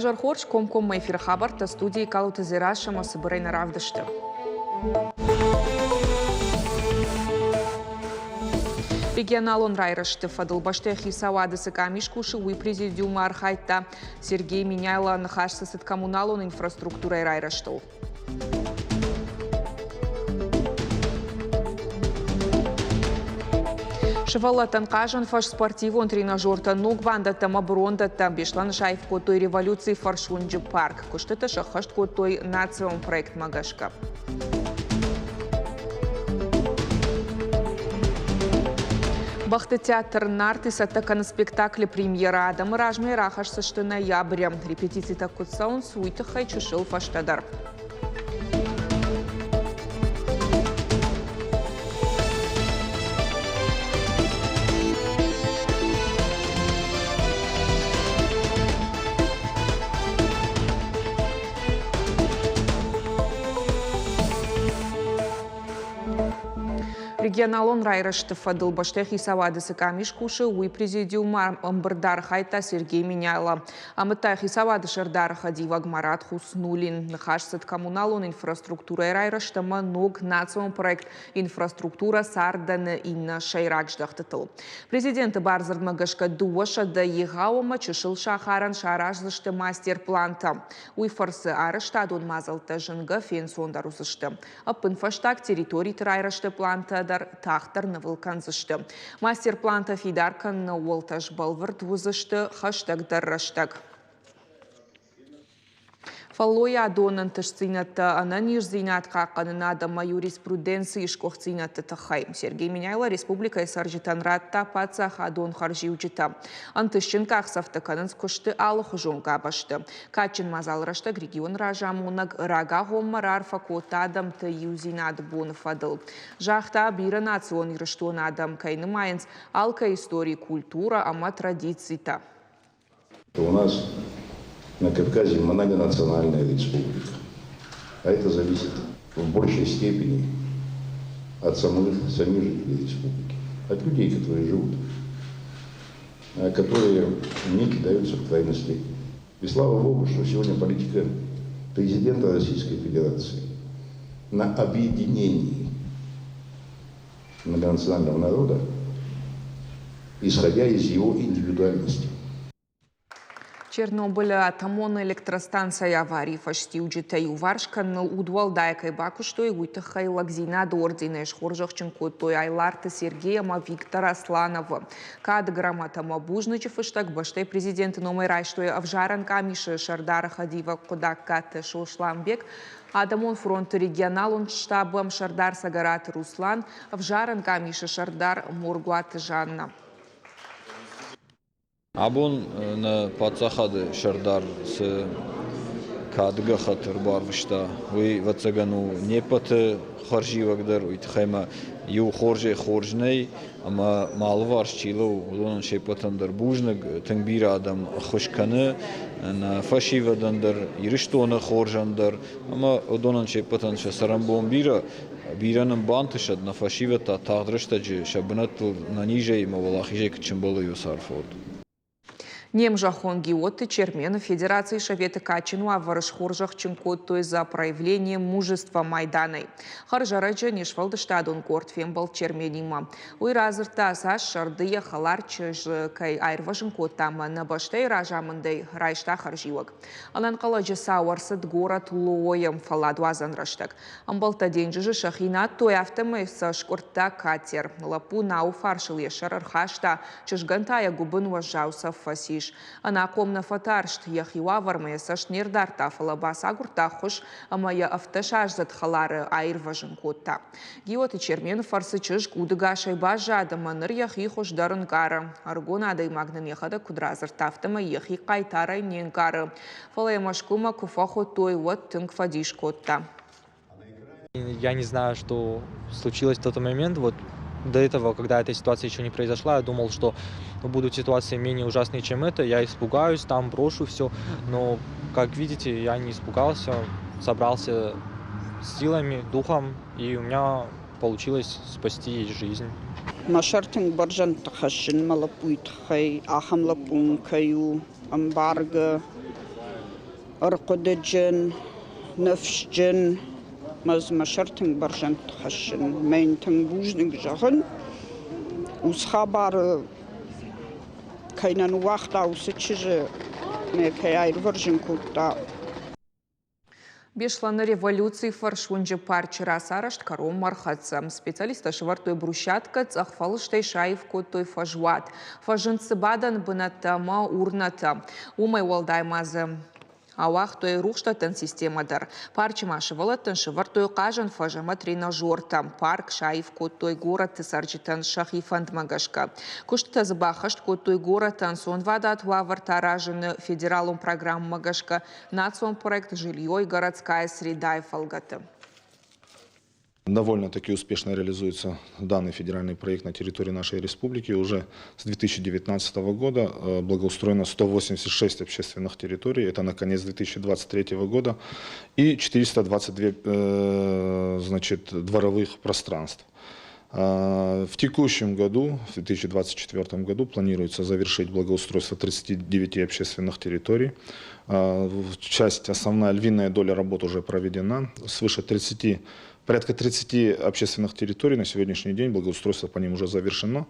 Уезӕр хорз, комкоммӕ эфиры хабӕрттӕ студийы Калоты Дзерассӕ ӕмӕ цыбырӕй нӕ равдысты. Регионалон райрӕзты фӕдыл бӕстӕйы хицауады цы къамис кусы, уый президиумы архайдта Сергей Меняйло. Ныхас цы цыд коммуналон инфраструктурӕйы райрӕзтыл. Сывӕллӕттӕн хъазӕн фӕз спортивон тренажертӕ, ног бандӕттӕ ӕмӕ брондӕттӕ Беслӕны саив кодтой революцийы фӕрсуынджы парк. Куыстытӕ сӕххӕст кодтой национ проектмӕ гӕсгӕ. Бӕхты театр Нарты цӕттӕ кӕны спектаклы премьерӕ. Адӕмы размӕ рахӕсдзысты ноябры. Репетицитӕ куыд цӕуынц, уый тыххӕй чысыл фӕстӕдӕр. Регионалон райрӕзты фӕдыл бӕстӕ хицауады цы къамис кусы, уый президиумы ӕмбырды архайдта Сергей Меняйло. Амыдта хицауады сӕрдары хӕдивӕг Марат Хуснулин. Ныхас цыд коммуналон инфраструктурӕйы райрӕзт ӕмӕ ног национ проект «Инфраструктура цардӕн-ы иннӕ сӕйраг здӕхтытыл. Президенты бардзырдмӕ гӕсгӕ 200 егъау ӕмӕ чысыл сахарӕн сараздзысты мастер-плантӕ. Уый фӕрцы арӕзтадон мадзӕлттӕ зынгӕ фенцондӕр уыдзысты. Ӕппынфӕстаг территориты райрӕзты плантӕ дӕр тагъддӕр нывыл кӕндзысты. Мастер-плантӕ фидар кӕныны ууӕлтӕ сбӕлвырд уыдзысты хӕстӕгдӕр рӕстӕг. Фӕллойадон ӕнтыстдзинӕдтӕ, ӕнӕниздзинад хъахъхъӕнынад ӕмӕ юриспруденцийы сгуыхтдзинӕдты тыххӕй Сергей Меняйло республикӕйы цӕрджытӕн радта паддзахадон хӕрзиуджытӕ. Ӕнтыстджын къахдзӕфтӕ кӕнынц куысты алыхуызон къабӕзты. Кадджын мадзалы рӕстӕг регионы разамонӕг рагагъоммӕ раарфӕ кодта адӕмты иудзинады боны фӕдыл. Загъта, бирӕнацион Ирыстоны адӕм кӕй нымайынц алкӕй истори, культурӕ ӕмӕ традицитӕ. У нас на Кавказе многонациональная республика. А это зависит в большей степени от самых, самих жителей республики, от людей, которые живут, которые не кидаются в крайности. И слава Богу, что сегодня политика президента Российской Федерации на объединении многонационального народа, исходя из его индивидуальности. Чернобылы атомон электростанцӕйы аварийы фӕстиуджытӕ иуварс кӕныныл удуӕлдай кӕй бакуыстой, уый тыххӕй лӕгдзинады орденӕй схорзӕхджын кодтой Айларты Сергей ӕмӕ Виктор Аслановы. Кады грамотӕ ӕмӕ бузныджы фыстӕг бӕстӕйы президенты номӕй райстой ӕвзарӕн къамисы сӕрдары хӕдивӕг Хъуыдаккаты Сосланбег, Адӕмон фронты регионалон штабы ӕмсӕрдар Цӕгӕраты Руслан, ӕвзарӕн къамисы сӕрдар Моргуаты Жанна. Абон нӕ паддзахады сӕрдар цы кады гӕххӕтт ӕрбарвыста, уый, ӕвӕццӕгӕн, у не ппӕты хӕрзиуӕг дӕр. Уый тыххӕй ма иу хорзӕй хорз нӕй, ӕмӕ мӕ алыварс чи лӕууы, уыдонӕн се ппӕтӕн дӕр бузныг. Тынг бирӕ адӕм ӕххуыс кӕны нӕ фӕсивӕдӕн дӕр, Ирыстоны хорзӕн дӕр, ӕмӕ уыдонӕн се ппӕтӕн сӕ цӕрӕнбон бирӕ. Бирӕ нын бантысӕд, нӕ фӕсивӕд та тагъд рӕстӕджы сӕ бынӕттыл нӕнизӕй ӕмӕ уӕлахизӕй куыд сӕмбӕлой, уыцы арфӕ уӕд. Не мзӕххон Гиоты Чермены Федерацийы Советы кадджын уавӕры схорзӕхджын кодтой за проявление мужества майданӕй. Хӕрзӕрӕджы не сфӕлдыстадон къорд фембӕлд Черменимӕ. Уый радзырдта, цас сӕрды йӕ хӕлар чызджы кӕй аирвӕзын кодта ӕмӕ нӕ бӕстӕйы разамындӕй райста хӕрзиуӕг. Ӕнӕнхъӕлӕджы цау ӕрцыд горӕт Лоойы фӕлладуадзӕн рӕстӕг. Ӕмбӕлттӕ денджызы сӕхи надтой, афтӕмӕй сӕ скъуырдта катер. Лӕппу науы фарсыл йӕ сӕр ӕрхаста, чызгӕн та йӕ гуыбын уӕззау цӕф фӕцис. Ӕнахъом нӕ фӕтарст, йӕхи уавӕрмӕ йӕ цӕст не рдардта, фӕлӕ бацагуырдта ӕххуыс ӕмӕ йӕ ӕвддӕсаздзыд хӕлары аирвӕзын кодта. Гиоты Чермены фӕрцы чызг удыгасӕй баззад ӕмӕ ныр йӕхи хуыздӕр ӕнкъары. Ӕрыгон адӕймаг нын йӕхӕдӕг куыд радзырдта, афтӕмӕй йӕхи хъайтарӕй не нкъары. Фӕлӕ йӕ Мӕскуымӕ куы фӕхуыдтой, уӕд тынг фӕдис кодта. Я не знаю, что случилось в тот момент. Вот до этого, когда эта ситуация еще не произошла, я думал, что будут ситуации менее ужасные, чем это. Я испугаюсь, там брошу все. Но, как видите, я не испугался, собрался с силами, духом, и у меня получилось спасти ей жизнь. Мӕ сӕр тынг бӕрзӕндты хӕссын мӕ лӕппуйы тыххӕй, ахӕм лӕппу мын кӕй у, ӕмбаргӕ. Ӕрхъуыдыджын, ныфсджын, мӕ дзы мӕ сӕр тынг бӕрзӕндты хӕссын. Мӕ йын тынг бузныг зӕгъын, уыцы хабары кӕй нӕ ныууагъта, уыцы чызджы мӕ кӕй аирвӕрзын кодта. Беслӕны революцийы фӕрсуынджы парчы рацарӕзт кӕронмӕ ӕрхӕццӕ. Специалисттӕ сӕвӕрдтой брусчаткӕ, цъӕх фӕлыстӕй саив кодтой фӕзуат. Фӕзынд цы бадӕн бынӕттӕ ӕмӕ урнӕтӕ. Уымӕй уӕлдай ма дзы ауагътой рухсдӕттӕн системӕ дӕр. Парчы ма сывӕллӕттӕн сӕвӕрдтой хъазӕн фӕз ӕмӕ тренажертӕ. Парк саив кодтой горӕты цӕрджытӕн сӕхи фӕндмӕ гӕсгӕ. Куыстытӕ дзы баххӕст кодтой горӕты ӕнцонвадат уавӕртӕ аразыны федералон программӕмӕ гӕсгӕ национ проект «Жилье и городская среда»-йы фӕлгӕты. Довольно-таки успешно реализуется данный федеральный проект на территории нашей республики. Уже с 2019 года благоустроено 186 общественных территорий, это на конец 2023 года, и 422 значит, дворовых пространств. В текущем году, в 2024 году, планируется завершить благоустройство 39 общественных территорий. Часть, основная львиная доля работ уже проведена. Свыше 30, порядка 30 общественных территорий на сегодняшний день благоустройство по ним уже завершено.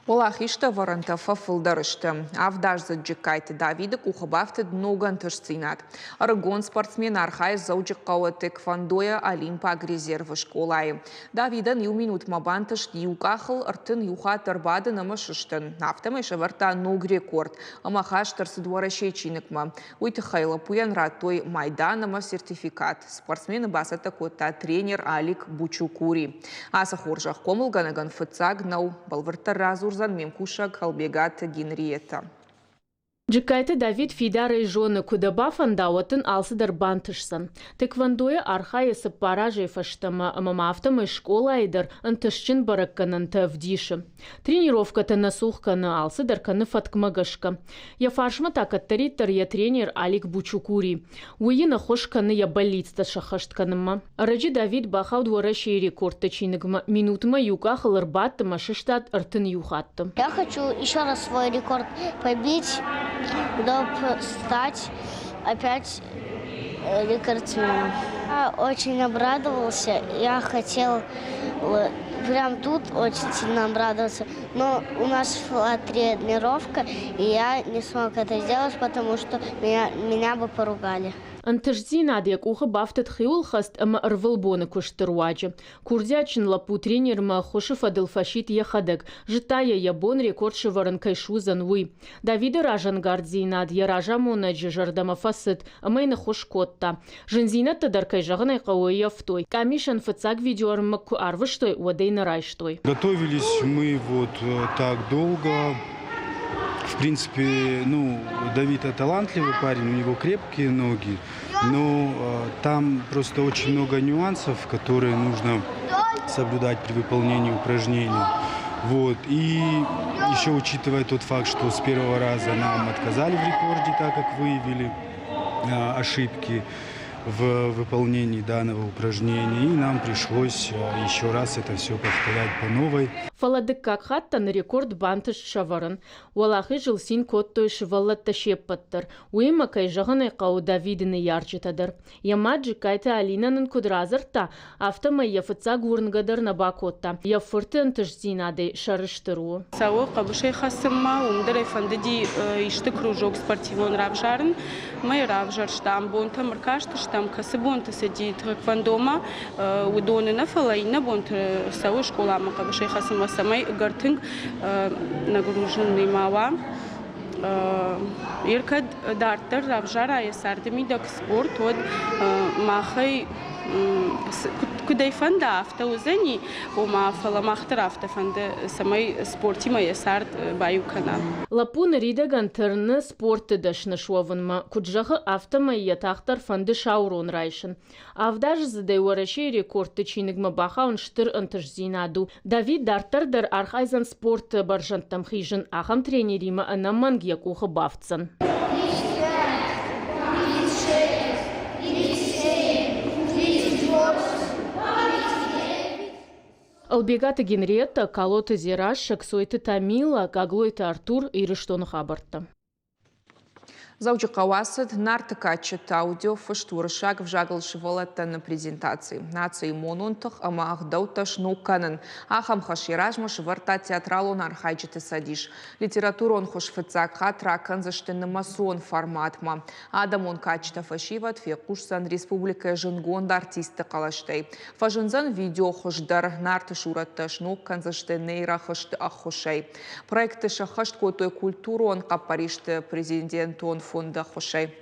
Уӕлахизтӕ ӕвӕрӕнтӕ фӕфылдӕр сты. Авдаздзыд Джыккайты Давиды къухы бафтыд ног ӕнтыстдзинад. Ӕрыгон спортсмен архайы Дзӕуджыхъӕуы тхэквондойӕ Олимпаг резервы скъолайы. Давидӕн иу минутмӕ бантыст иу къахыл 31 хатт ӕрбадын ӕмӕ сыстын. Афтӕмӕй сӕвӕрдта ног рекорд ӕмӕ хаст ӕрцыд Уӕрӕсейы чиныгмӕ. Уый тыххӕй лӕппуйӕн радтой майдан ӕмӕ сертификат. Спортсмены бацӕттӕ кодта тренер Алик Бучукури. Ацы хорзӕх хъомылгӕнӕгӕн фыццаг нӕу, бӕлвырддӕр радзурдзӕн ме мкусӕг Ӕлбегаты Генриетта. Джыккайты Давид фидарӕй зоны, куы дӕ бафӕнда, уӕд дын алцыдӕр бантысдзӕн. Тэквондойы архайы цыппар азӕй фӕстӕмӕ ӕмӕ ма афтӕмӕй скъолайы дӕр ӕнтыстджын бӕрӕггӕнӕнтӕ ӕвдисы. Тренировкӕтӕ нӕ цух кӕны, алцыдӕр кӕны фӕткмӕ гӕсгӕ. Йӕ фарсмӕ та кӕддӕриддӕр йӕ тренер Алик Бучукури. Уый йын ӕххуыс кӕны йӕ бӕллицтӕ сӕххӕст кӕнынмӕ. Ӕрӕджы Давид бахауд Уӕрӕсейы рекордты чиныгмӕ. Минутмӕ иу къахыл ӕрбадт ӕмӕ сыстад 31 хатты. Я хочу еще раз свой рекорд побить, чтобы стать опять рекордсменом. Я очень обрадовался. Я хотел прям тут очень сильно обрадоваться. Но у нас шла тренировка, и я не смог это сделать, потому что меня бы поругали. Ӕнтыстдзинад йӕ къухы бафтыд хиуылхӕст ӕмӕ ӕрвылбоны куысты руаджы. Курдиатджын лӕппу тренермӕ ӕххуысы фӕдыл фӕсидт йӕхӕдӕг, зыдта йӕ, йӕ бон рекорд сӕвӕрын кӕй суыдзӕн, уый. Давиды разӕнгарддзинад йӕ разамонӕджы зӕрдӕмӕ фӕцыд ӕмӕ йын ӕххуыс кодта. Зындзинӕдтӕ дӕр, кӕй зӕгъын ӕй хъӕуы, ӕййӕфтой. Къамисӕн фыццаг видеоӕрмӕг куы арвыстой, уӕд ӕй нӕ райстой. Готовились мы вот так долго. В принципе, ну, Давид талантливый парень, у него крепкие ноги, но там просто очень много нюансов, которые нужно соблюдать при выполнении упражнений. Вот. И еще учитывая тот факт, что с первого раза нам отказали в рекорде, так как выявили ошибки в выполнении данного упражнения, и нам пришлось еще раз это все повторять по новой. Фӕлӕ дыккаг хаттӕн рекорд бантыст сӕвӕрын. Уӕлахизыл цин кодтой сывӕллӕттӕ се ппӕт дӕр. Уыимӕ, кӕй зӕгъын ӕй хъӕуы, Давиды ныййарджытӕ дӕр. Йӕ мад Джыккайты Алинӕ нын куыд радзырдта, афтӕмӕй йӕ фыццаг уырнгӕ дӕр нӕ бакодта. Йӕ фырты ӕнтыстдзинадӕй сӕрыстыр у. Цӕуы хъӕбысӕй хӕцынмӕ, уым дӕр ӕй фӕндыди исты кружок спортивон равзарын. Мӕ равзӕрстам, бонтӕм ӕркастыстӕм, кӕцы бонты цыди тхэквондомӕ, уыдоны нӕ, фӕлӕ иннӕ бонты цӕуы скъоламӕ хъӕбысӕй хӕцынмӕ, цӕмӕй ӕгӕр тынг нагруженный ма уа. Ир кӕд дарддӕр равзара йӕ царды мидӕг спорт, уӕд махӕй куыд ӕй фӕнда, афтӕ уыдзӕни, ома, фӕлӕ мах дӕр афтӕ фӕнды, цӕмӕй спортимӕ йӕ цард баиу кӕна. Лӕппу ныридӕгӕн тырны спорты дӕсны суӕвынмӕ. Куыд зӕгъы, афтӕмӕй йӕ тагъддӕр фӕнды саурон райсын. Авдаздзыдӕй Уӕрӕсейы рекордты чиныгмӕ бахауын стыр ӕнтыстдзинад у. Давид дарддӕр дӕр архайдзӕн спорты бӕрзӕндтӕм хизын. Ахӕм тренеримӕ ӕнӕмӕнг йӕ къухы бафтдзӕн. Ӕлбегаты Генриетта, Калоты Дзерассӕ, Кцойты Тамила, Гаглойты Артур, Ирыстоны хабӕрттӕ. Дзӕуджыхъӕуы ацыд Нарты кадджыты аудиофыст уырыссаг ӕвзагыл сывӕллӕттӕн презентаци. Нацийы монон тых ӕмӕ ӕгъдӕуттӕ сног кӕнын. Ахӕм хӕс йӕ размӕ сӕвӕрдта театралон архайджыты цӕдис. Литературон хуыз фыццаг хатт ракӕндзысты нымӕцон форматмӕ. Адӕмон кадджытӕ фӕсивӕд фехъусдзӕн республикӕйы зындгонд артистты хъӕлӕстӕй. Фӕзындзӕн видеохуыз дӕр. Нарты сурӕттӕ сног кӕндзысты нейрохызты ӕххуысӕй. Проекты сӕххӕст кодтой культурон хъӕппӕристы президентон фонды ӕххуысӕй.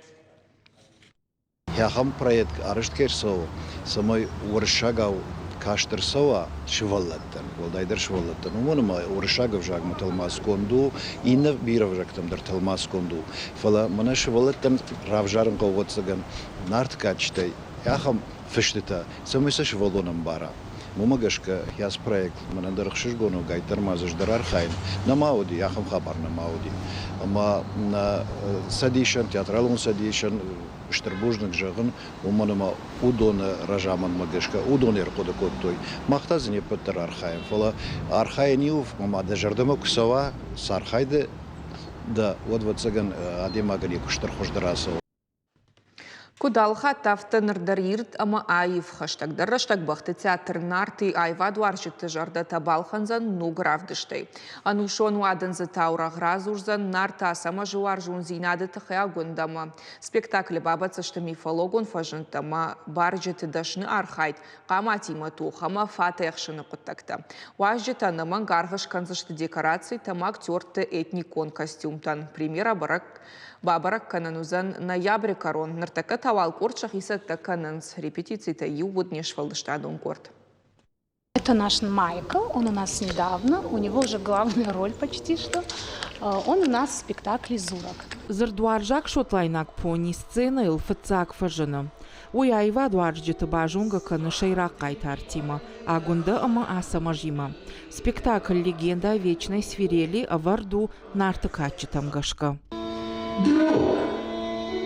Ахӕм проект арӕзт кӕй ӕрцӕуы, цӕмӕй уырыссагау каст ӕрцӕуа сывӕллӕттӕн, уӕлдайдӕр сывӕллӕттӕн, уымӕн ӕмӕ уырыссаг ӕвзагмӕ тӕлмацгонд у, иннӕ бирӕ ӕвзӕгтӕм дӕр тӕлмацгонд у. Фӕлӕ мӕнӕ сывӕллӕттӕн равзарын хъӕуы, ӕвӕццӕгӕн, Нарты кадджытӕй ахӕм фыстытӕ, цӕмӕй сӕ сывӕллон ӕмбара. Уымӕ гӕсгӕ ацы проект мӕнӕн дӕр ӕхсызгон у, гайддӕр ма дзы ӕз дӕр архайын. Нӕма уыди, ахӕм хабар нӕма уыди. Ӕмӕ нӕ цӕдисӕн, театралон цӕдисӕн стыр бузныг зӕгъын, уымӕн ӕмӕ уыдоны разамындмӕ гӕсгӕ уыдон ӕрхъуыды кодтой. Мах та дзы не ппӕт дӕр архайӕм, фӕлӕ архайын иу, ӕмӕ дӕ зӕрдӕмӕ куы цӕуа, цы архайды дӕ, уӕд, ӕвӕццӕгӕн, адӕймагӕн йӕ куыст дӕр хуыздӕр ацӕуы. Куыд алхатт, афтӕ ныр дӕр ирд ӕмӕ аив. Хӕстӕгдӕр рӕстӕг бӕхты театр Нарты аивадуарзджыты зӕрдӕтӕ балхӕндзӕн ног равдыстӕй. Ӕнусон уадындзы таурӕгъ радзурдзӕн Нарты Ацӕмӕзы уарзондзинады тыххӕй Агуындӕмӕ. Спектаклы бабӕтдзысты мифологон фӕзындтӕ ӕмӕ барджыты дӕсны архайд, хъаматимӕ тох ӕмӕ фатӕхсыны хъуыддӕгтӕ. Уазджытӕ ӕнӕмӕнг аргъ скӕндзысты декорацитӕ ӕмӕ актерты этникон костюмтӕн. Премьерӕ бӕрӕг Бабӕрӕг кӕнӕн уыдзӕн ноябры кӕрон. Ныртӕккӕ та уал къорд сӕхи цӕттӕ кӕнынц. Репетицитӕ иу уыд не сфӕлдыстадон къорд. Это наш Майкл, он у нас недавно, у него уже главная роль почти что. Он у нас в спектакле «Зурок». Дзырдуарзаг шотлайнаг пони сценӕйыл фыццаг фӕзыны. Уый аивадуарзджыты базонгӕ кӕны сӕйраг хъайтартимӕ Агуындӕ ӕмӕ Ацӕмӕзимӕ. Спектакль «Легенда о вечной свирели» ӕвӕрд у Нарты кадджытӕм гӕсгӕ. Друг,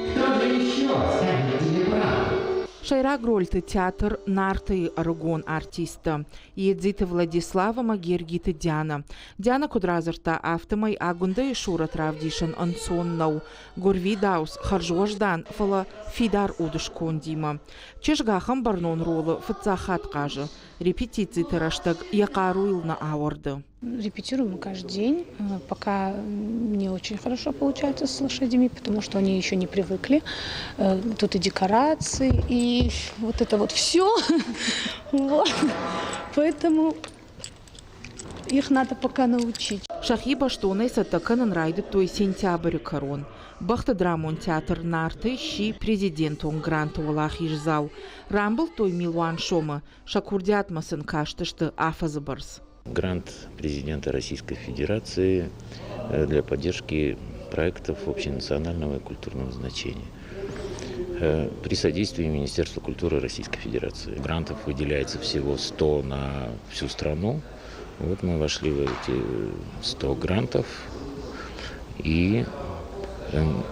кто же еще скажет тебе правду? Сӕйраг рольты театр Нарты-йы ӕрыгон артисттӕ Едзиты Владислав ӕмӕ Гергиты Диана. Диана куыд радзырдта, афтӕмӕй Агуындӕйы сурӕт равдисын ӕнцон нӕу. Гуырвидауц, хӕрзуӕздан, фӕлӕ фидар уды скондимӕ. Чызг ахӕм бӕрнон ролы фыццаг хатт хъазы. Репетициты рӕстӕг йӕ хъаруйыл нӕ ауӕрды. Репетируем мы каждый день. Пока не очень хорошо получается с лошадьми, потому что они еще не привыкли. Тут и декорации, и вот это вот все. Вот. Поэтому их надо пока научить. Сӕхи бӕстонӕй цӕттӕ кӕнын райдыдтой сентябры кӕрон. Бӕхты драмон театр Нарты сси президентон гранты уӕлахиздзау. Рамбылдтой милуан сомы. Сӕ курдиатмӕ сын кастысты афӕдзы бӕрц. Грант президента Российской Федерации для поддержки проектов общенационального и культурного значения при содействии Министерства культуры Российской Федерации. Грантов выделяется всего 100 на всю страну. Вот мы вошли в эти 100 грантов и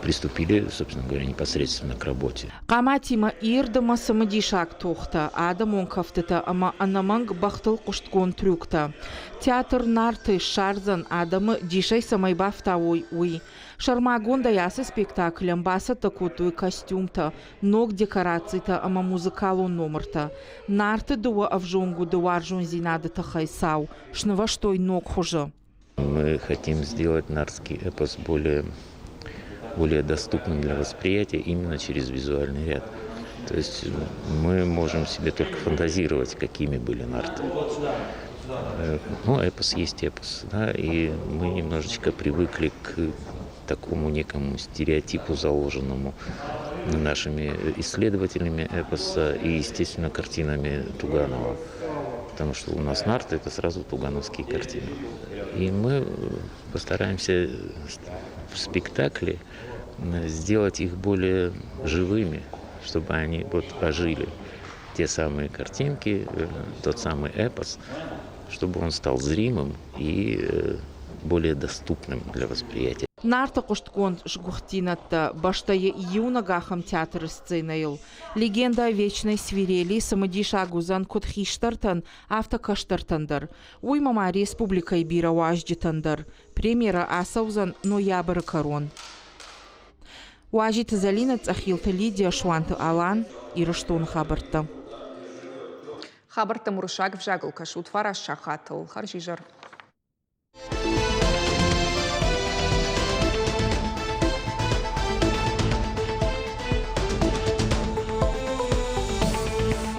приступили, собственно говоря, непосредственно к работе. Хъаматимӕ ирд ӕмӕ цымыдисаг тохтӕ, адӕмон кӕфтытӕ ӕмӕ ӕнӕмӕнг бӕхтыл хъуыстгонд трюктӕ. Театр Нарты ссардзӕн адӕмы дисӕй цӕмӕй бафтауой, уый. Сӕрмагондӕй ацы спектаклӕн бацӕттӕ кодтой костюмтӕ, ног декорацитӕ ӕмӕ музыкалон номыртӕ. Нарты дыууӕ ӕвзонг уды уарзондзинады тыххӕй цау снывӕзтой ног хуызы. Мы хотим сделать нартский эпос более доступным для восприятия именно через визуальный ряд. То есть мы можем себе только фантазировать, какими были нарты. Ну, эпос есть эпос, да, и мы немножечко привыкли к такому некому стереотипу, заложенному нашими исследователями эпоса и, естественно, картинами Туганова. Потому что у нас нарты – это сразу тугановские картины. И мы постараемся в спектакле сделать их более живыми, чтобы они вот ожили. Те самые картинки, тот самый эпос, чтобы он стал зримым и более доступным для восприятия. Нарты хъуыстгонд сгуыхтдзинӕдтӕ бӕстӕйы иунӕг ахӕм театры сценӕйыл. Легенда о вечной свирели цымыдисаг уыдзӕн куыд хистӕртӕн, афтӕ кӕстӕртӕн дӕр. Уыимӕ ма республикӕйы бирӕ уазджытӕн дӕр. Премьерӕ ацӕудзӕн ноябры кӕрон. Уазиты Зӕлинӕ, Цъӕхилты Лидия, Суанты Алан, Ирыстоны хабӕрттӕ. Хабӕрттӕм уырыссаг ӕвзагыл кӕсут фараст сахатыл. Хӕрзизӕр.